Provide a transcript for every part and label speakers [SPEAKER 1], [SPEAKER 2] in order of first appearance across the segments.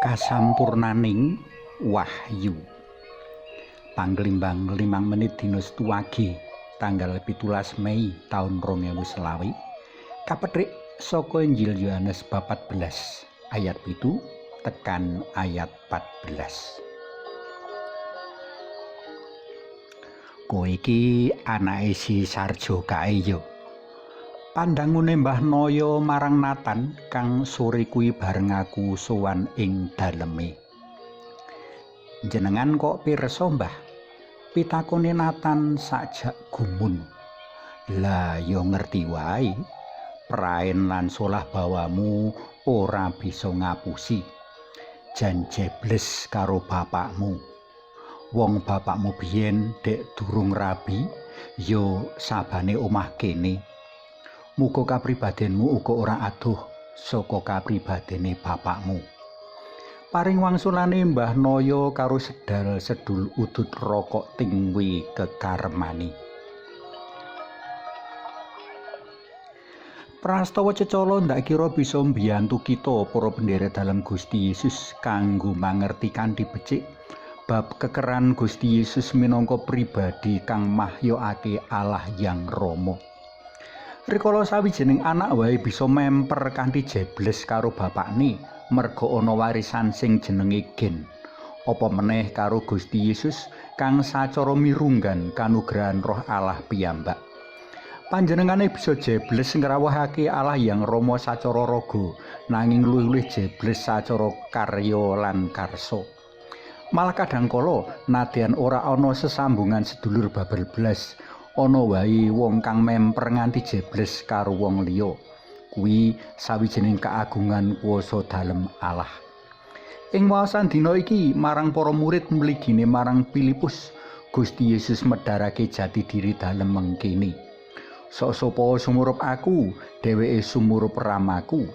[SPEAKER 1] Kasampurnaning Wahyu. Panglimbang 5 menit dina Setu Wage tanggal 17 Mei taun 2020 kapethik saka Injil Yohanes 14 ayat 7 tekan ayat 14. Kowe iki anake si Sarjo kae ya. Pandangune Mbah Noyo marang Nathan kang sore kuwi bareng aku sowan ing daleme. Jenengan kok pirsa, Mbah? Pitakone Nathan sajak gumun. Lah ya ngerti wae. Praen lan solah bawamu ora bisa ngapusi. Jan jebles karo bapakmu. Wong bapakmu biyen dek durung rabi, ya sabane omah kene. Muga kapribadenmu uga ora adoh saka kapribadene bapakmu. Paring wangsulane Mbah Noyo karo sedal sedul udut rokok tingwi kekaremani. Prastawa cecala ndak kira bisa mbiyantu kita para penderek dalem Gusti Yesus kanggo mangerti kanthi becik bab kekeran Gusti Yesus minangka pribadi kang mahyokake Allah Yang Rama. Rikala sawijining anak wae bisa memper kanthi jebles karo bapakne merga ana warisan sing jenenge gen. Apa meneh karo Gusti Yesus kang sacara mirunggan kanugrahan Roh Allah piyambak. Panjenengane bisa jebles ngrawuhake Allah Yang Rama sacara raga, nanging luwih-luwih jebles sacara karya lan karsa. Malah kadhangkala nadyan ora ana sesambungan sedulur babel blas, ana wae wong kang memper nganti jebles karo wong liya. Kuwi sawijining keagungan kuwasa dalem Allah. Ing waosan dina iki marang para murid mligine marang Filipus, Gusti Yesus medharake jati diri dalem mengkene. Sok sapa sumurup aku, dheweke sumurup ramaku.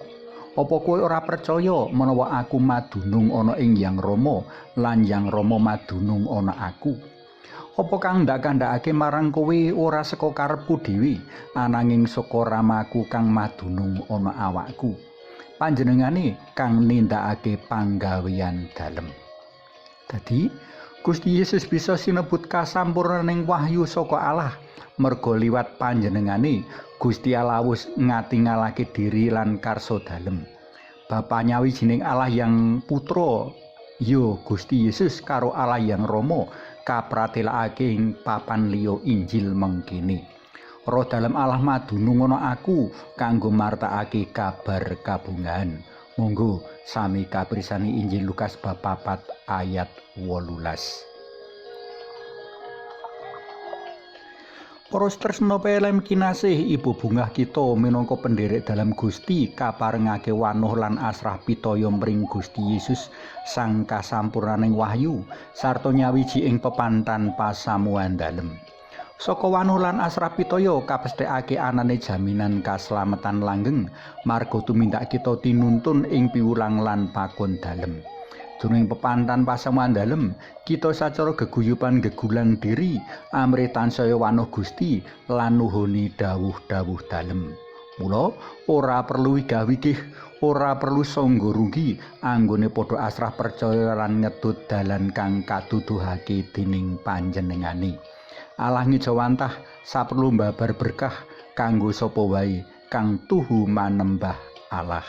[SPEAKER 1] Apa kowe ora percaya menawa aku madunung ana ing Yang Rama lan Yang Rama madunung ana aku? Apa kang ndak kandhakake marang kowe ora saka karepku dhewe, ananging saka ramaku kang madunung ana awakku. Panjenengane kang nindakake panggawean dalem. Dadi Gusti Yesus bisa sinebut kasampurnaning wahyu saka Allah, merga liwat panjenengane Gusti Allah wis ngatingalake diri lan karsa dalem. Bapa nyawijining Allah Yang Putra ya Gusti Yesus karo Allah Yang Rama kapratelakake ing papan liya Injil mengkene. Roh dalem Allah madunung ana aku kanggo martakake kabar kabungahan. Monggo sami kapirsani Injil Lukas bab 4 ayat 18. Para tresna PLM kinasih, ibu bungah kita minangka penderek dalem Gusti kaparengake wanuh lan asrah pitaya mring Gusti Yesus sang kasampurnaning wahyu sarta nyawiji ing pepantan pasamuan dalem. Saka wanuh lan asrah pitaya kapesthekake anane jaminan kaslametan langgeng marga tumindak kita tinuntun ing piwulang lan pakon dalem. Jroning pepantan pasamuan dalem, kita sacara geguyupan gegulang diri amrih tansaya wanuh Gusti lan nuhuni dawuh-dawuh dalem. Mula ora perlu wigah-wigih, ora perlu sangga rugi anggone padha asrah percaya lan ngetut dalan kang katuduhake dening panjenengane. Allah ngijawantah saperlu mbabar berkah kanggo sapa wae kang tuhu manembah Allah.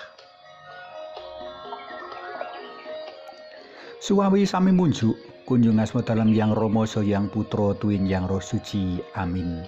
[SPEAKER 1] Suwawi sami munjuk kunjung asma dalem Yang Rama saha Yang Putra tuwin Yang Roh Suci. Amin.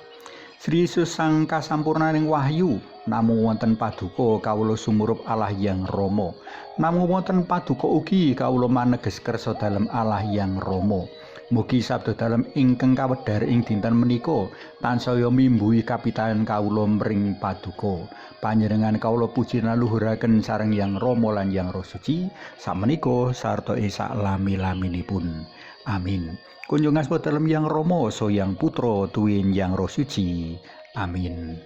[SPEAKER 1] Sri Yesus sang kasampurnaning wahyu, namung wonten paduka kawula sumurup Allah Yang Rama. Namung wonten paduka ugi kawula maneges kersa dalem Allah Yang Rama. Mugi sabda dalem ingkang kawedhar ing dinten menika tansaya mimbuhi kapitayan kawula mring paduka. Panjenengan kawula puji lan luhuraken sareng Yang Rama lan Yang Roh Suci sakmenika sarta ing saklami-laminipun. Amin. Kunjung asma dalem Yang Rama saha Yang Putra tuwin Yang Roh Suci. Amin.